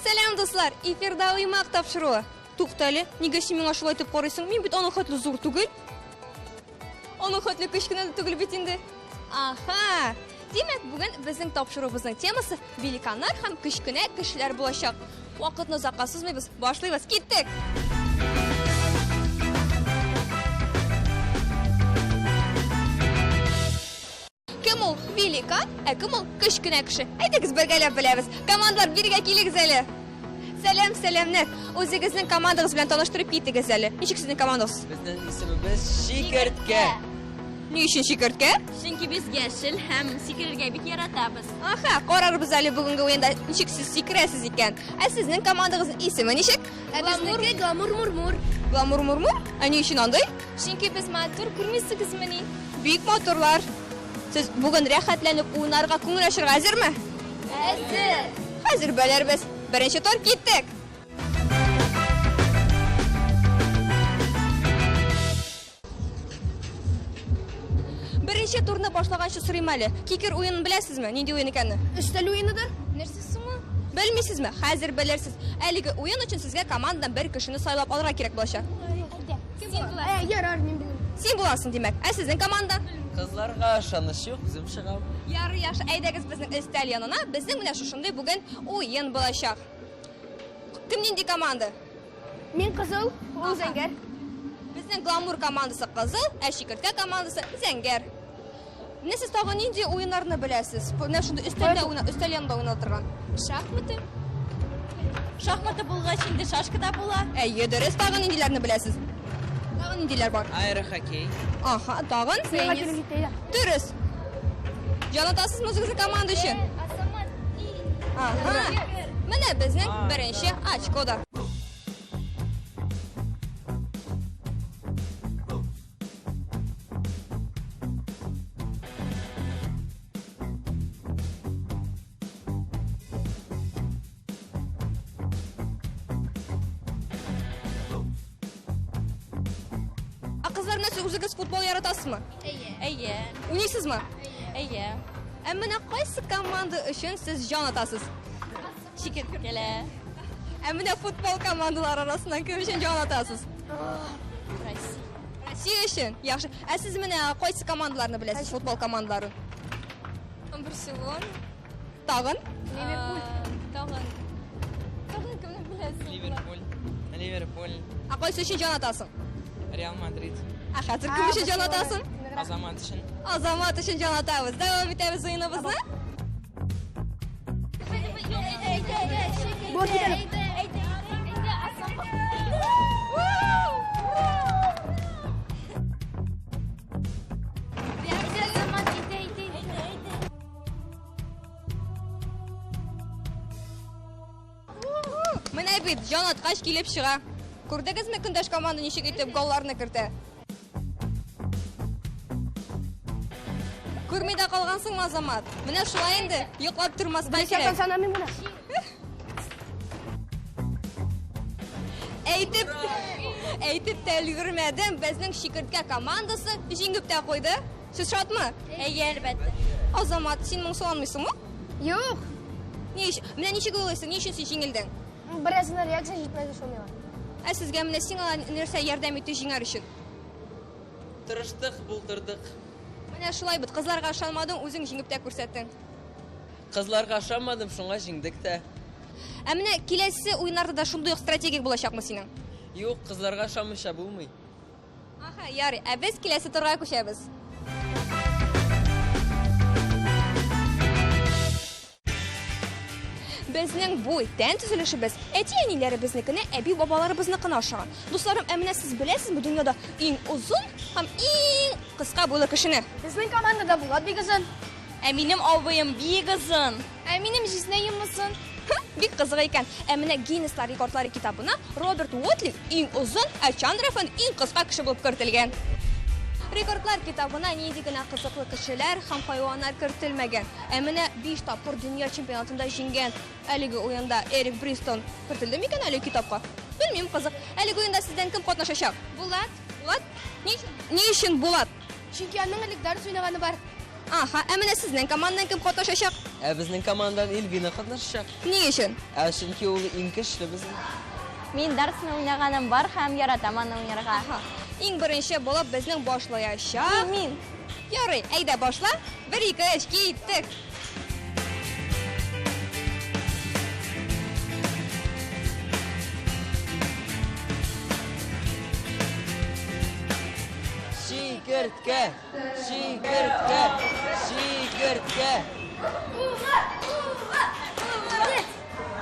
Сәлам, дуслар! Эфирда уймак тапшыруы. Тукта әле, нигә син миңа шулай итеп карыйсың? Мин бит аның хәтле зур түгел. Аның хәтле кечкенә дә түгел бит инде. Аха! Димәк, бүген безнең тапшыруыбызның темасы великаннар һәм кечкенә кешеләр булачак. Вакытны озакка сузмыйбыз, башлыйбыз. Киттек! Кем ул великан, ә кем ул кечкенә кеше? Әйдәгез бергәләп беләбез. Командалар, бирегә килегез әле. Сәлам, сәламнәр. Үзегезнең командагыз белән таныштырып китегез әле. Ничек сезнең командагыз? Безнең исемебез Чикерткә. Ни өчен чикерткә? Чөнки без яшел һәм сикерергә бик яратабыз. Аха, карарбыз әле бүгенге уенда ничек сез сикерәсез икән. Ә сезнең командагызның исеме ничек? Ә безнеке Гламур Мурмур. Гламур Мурмур? Ә ни өчен андый? Чөнки без матур, күрмисегезмени? Бик матурлар. Сез бүген рәхәтләнеп уйнарга, күңел ачырга әзерме? Әзер! Хәзер белербез. Беренче тур киттек. Беренче турны башлаганчы сорыйм әле. Кикер уенын беләсезме? Нинди уен икәнне? Өстәл уеныдыр. Нәрсә соң ул? Белмисезме? Хәзер белерсез. Әлеге уен өчен сезгә командадан бер кешене сайлап алырга кирәк булачак. Син буласың. Ә, ярар, мин беләм. Син буласың, димәк. Ә сезнең команда? Кызларга ышаныч юк, үзем чыгам. Ярый, яхшы. Әйдәгез безнең өстәл янына. Безнең менә шушындый бүген уен булачак. Кем нинди команда? Мин кызыл, ул зәңгәр. Безнең гламур командасы кызыл, ә чикерткә командасы зәңгәр. Менә сез тагын нинди уеннарны беләсез? Менә шундый өстәлдә уйна, өстәл янында уйнала торган. Шахматы. Шахматы булгач инде шашка да була. Әйе, дөрес. Тагын ниндиләрне беләсез? Тагын ниндиләр бар? Аэрохоккей. Аха, тагын? Миңа килеп җитә, әйдә. Дөрес. Җан атасызмы үзегезнең команда өчен? Аха. Менә безнең беренче очко да. Ә кызлар, менә сез үзегез футбол яратасызмы? Әйе. Әйе. Уйныйсызмы? Әйе. Ә менә кайсы команда өчен сез җан атасыз? Чикерткәләр. Ә менә футбол командалары арасыннан кем өчен җан атасыз? Россия. Россия өчен. Яхшы. Ә сез менә кайсы командаларны беләсез, футбол командаларын? Барселона. Тагын? Ливерпуль. Тагын. Тагын кемне беләсең? Ливерпуль. Ливерпуль. Ә кайсы өчен җан атасың? Реал Мадрид. Ә хәзер кем өчен җан атасың? Азамат өчен. Азамат өчен җан атабыз. Дәвам итәбез уеныбызны. Бор китәлек. Менә бит, җан аткач килеп чыга. Күрдегезме көндәш команда ничек итеп голларны кертә? Күрми дә калгансыңмы, Азамат? Менә шулай инде, йоклап тормаска кирәк. Санамыйм гына. Әйтеп, әйтеп тә өлгермәдем, безнең чикерткә командасы җиңеп тә куйды. Сез шатмы? Әйе, әлбәттә. Азамат, син моңсуланмыйсыңмы? Юк. Ни өчен? Менә ничек уйлыйсың, ни өчен син җиңелдең? Бераз гына реакция җитмәде шул миңа. Ә сезгә менә сиңа нәрсә ярдәм итте җиңәр өчен? Тырыштык, булдырдык. Менә шулай бит, кызларга ышанмадың, үзең җиңеп тә күрсәттең. Кызларга ышанмадым, шуңа җиңдек тә. Ә менә киләсе уеннарда да шундый ук стратегия булачакмы синең? Юк, кызларга ышанмыйча булмый. Аха, ярый. Ә без киләсе турга күчәбез. Безнең буй, тән төзелешебез әти-әниләребезнекенә, әби-бабаларыбызныкына ошаган. Дусларым, ә менә сез беләсезме дөньяда иң озын һәм иң кыска буйлы кешене? Безнең командада Булат бик озын. Ә минем абыем бик озын. Ә минем җизнәем озын. Бик кызык икән. Ә менә Гиннесслар рекордлары китабына Роберт Уотли иң озын, ә Чандра Фэн иң кыска кеше булып кертелгән. Рекордлар китабына нинди генә кызыклы кешеләр һәм хайваннар кертелмәгән. Ә менә 5 тапкыр дөнья чемпионатында җиңгән әлеге уенда Эрик Бристон кертелде микән әлеге китапка? Белмим, кызык. Әлеге уенда сездән кем катнашачак? Булат. Булат? Ни өчен? Ни өчен Булат? Чөнки аның элек дартс уйнаганы бар. Аха, ә менә сезнең командадан кем катнашачак? Ә безнең командадан Эльвина катнашачак. Ни өчен? Ә чөнки ул иң көчле безнең. Мин дартсны уйнаганым бар һәм яратам аны уйнарга. Аха. Иң беренче булып безнең башлаячак. Мин. Ярый, әйдә башла. 1 2 3 киттек. Чикерткә, чикерткә, чикерткә.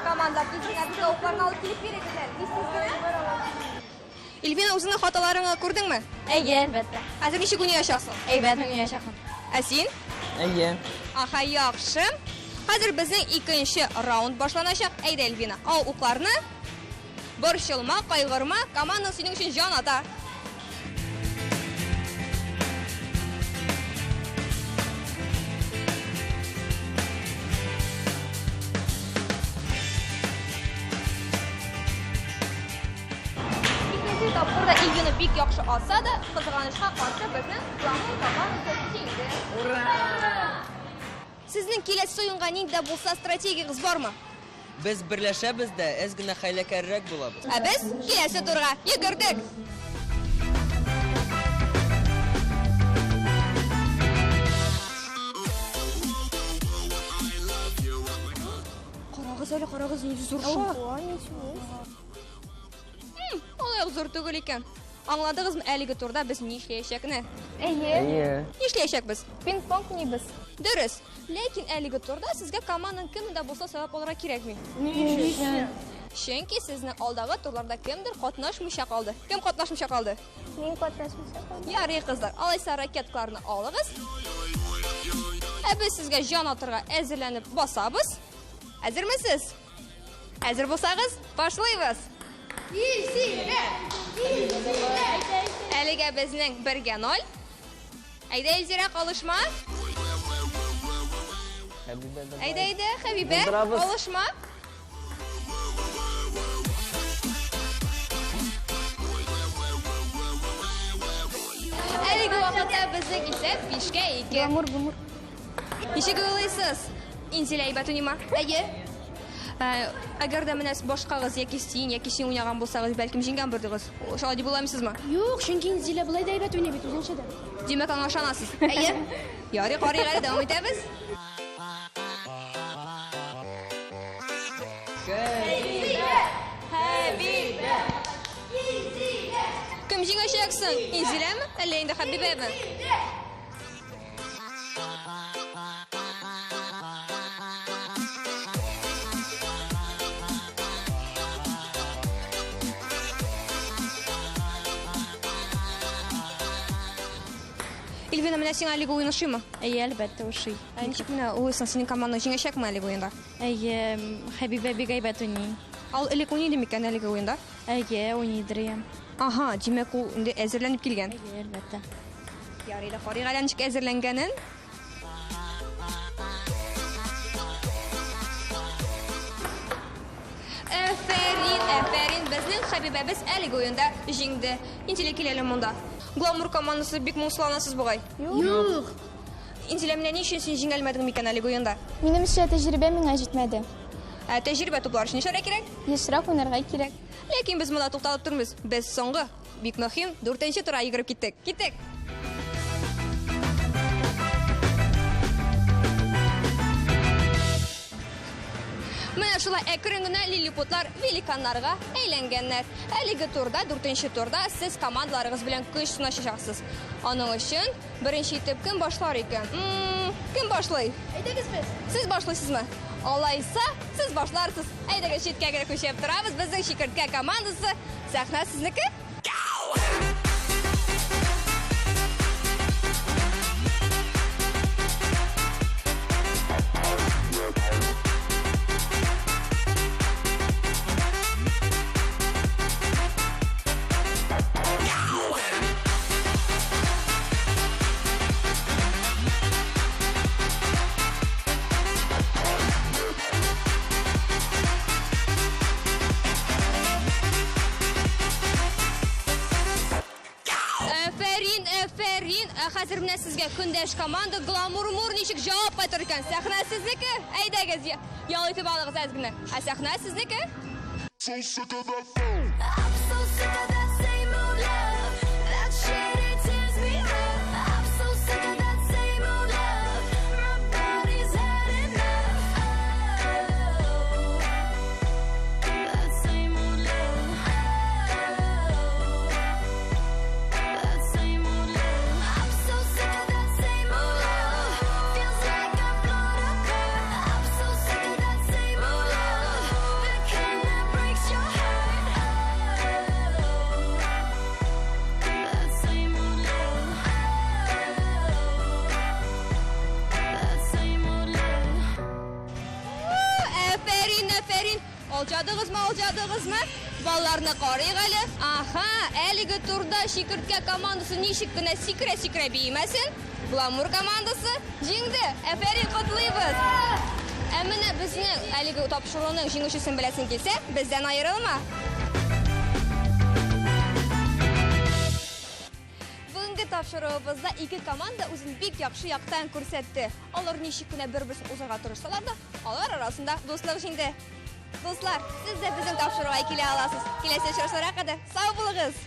Команда килсеннәр, безгә укларны алып килеп бирегез әле. Тиз-тиз генә. Эльвина, үзеңнең хаталарыңны күрдеңме? Әйе, әлбәттә. Хәзер ничек уйнаячаксың? Әйбәт уйнаячакмын. Ә син? Әйе. Аха, яхшы. Хәзер безнең икенче раунд башланачак. Әйдә, Эльвина, ал укларны. Борчылма, кайгырма, команда синең өчен җан ата. Икенче тапкыр да Эльвина бик яхшы атса да, кызганычка каршы безнең Гламур командасы җиңде. Ура! Сезнең киләсе уенга нинди дә булса стратегиягез бармы? Без берләшәбез дә, әз генә хәйләкәррәк булабыз. Ә без киләсе турга йөгердек. Карагыз әле, карагыз, нинди зур шар. Алай ук зур түгел икән. Аңладыгызмы әлеге турда без ни эшләячәкне? Әйе. Әйе. Ни эшләячәкбез? Пинг-понг уйныйбыз. Дөрес. Ләкин әлеге турда сезгә команданың кемне дә булса сайлап алырга кирәкми. Чөнки сезнең алдагы турларда кемдер катнашмыйча калды. Кем катнашмыйча калды? Мин катнашмыйча калдым. Ярый, кызлар, алайса ракеткаларны алыгыз. Ә без сезгә җан атырга әзерләнеп басабыз. Әзермесез? Әзер булсагыз, башлыйбыз. Илсирә! Илсирә! Әлегә безнең 1-0. Әйдә, Илзирә, калышма. Хәбибә, давай. Әйдә, әйдә, Хәбибә, Булдырабыз. калышма. Әлеге вакытта безнең исәп 5-2. Гламур, гламур. Ничек уйлыйсыз? Инзилә әйбәт уйныймы? Әйе. Әгәр дә менә башкагыз яки син, яки син уйнаган булсагыз, бәлкем җиңгән булырдыгыз. Шулай дип уйламыйсызмы? Юк, чөнки Инзилә болай да әйбәт уйный бит үзенчә дә. Димәк, аңа ышанасыз. Әйе. Ярый, карыйк әле, дәвам итәбез. Хәбибә! Кем җиңәчәк соң? Инзиләме, әллә инде Хәбибәме? Эльвина, менә сиңа әлеге уен ошыймы? Әйе, әлбәттә, ошый. Ә ничек менә уйлыйсың, синең командаң җиңәчәкме әлеге уенда? Әйе, Хәбибә бик әйбәт уйный. Ал элек уйный иде микән әлеге уенда? Әйе, уйныйдыр, иә. Аһа, димәк, ул инде әзерләнеп килгән. Әйе, әлбәттә. Ярый да, карыйк әле ничек әзерләнгәнен. Әфәрин, әфәрин, безнең Хәбибәбез әлеге уенда җиңде. Инзилә, кил әле монда. Гламур командасы бик моңсуланасыз бугай. Юк. Инзилә, менә ни өчен син җиңә алмадың микән әлеге уенда? Минемчә, тәҗрибә миңа җитмәде. Ә тәҗрибә туплар өчен нишләргә кирәк? Ешрак уйнарга кирәк. Ләкин без монда тукталып тормыйбыз. Без соңгы, бик мөһим, 4-нче турга йөгереп киттек. Киттек. Менә шулай әкрен генә лилипутлар великаннарга әйләнгәннәр. Әлеге турда, 4-нче турда сез командаларыгыз белән көч сынашачаксыз. Аның өчен беренче итеп кем башлар икән? Кем башлый? Әйдәгез без. Сез башлыйсызмы? Алайса, сез башларсыз. Әйдәгез, читкә генә күчеп торабыз. Безнең Чикерткә командасы. Сәхнә сезнеке? Афәрин! Ә хәзер менә сезгә көндәш команда Гламур-мур ничек җавап кайтарыр икән? Сәхнә сезнеке. Әйдәгез, ял итеп алыгыз әз генә. Ә сәхнә сезнеке. So sick of that phone. I'm so sick of that same old love. That shit, it tears me up. I'm so sick of that same old love. My body's had enough. Oh, that same old love. Oh, that same old love. I'm so sick of that same old love. Feels like I'm blown apart. I'm so sick of that same old love. The kind that breaks your heart. Oh, that same old love. Oh, that same old love. Афәрин, афәрин! Алҗадыгызмы, алҗадыгызмы? Балларны карыйк әле. Аха, әлеге турда Чикерткә командасы ничек кенә сикерә-сикерә биемәсен, Гламур командасы җиңде. Афәрин, котлыйбыз. Ә менә безнең әлеге тапшыруның җиңүчесен беләсең килсә, бездән аерылма. Бүгенге тапшыруыбызда ике команда үзен бик яхшы яктан күрсәтте. Алар ничек кенә бер-берсен узарга тырышсалар да, алар арасында дуслык җиңде. Дуслар, сез дә безнең тапшыруга килә аласыз. Киләсе очрашуларга кадәр сау булыгыз!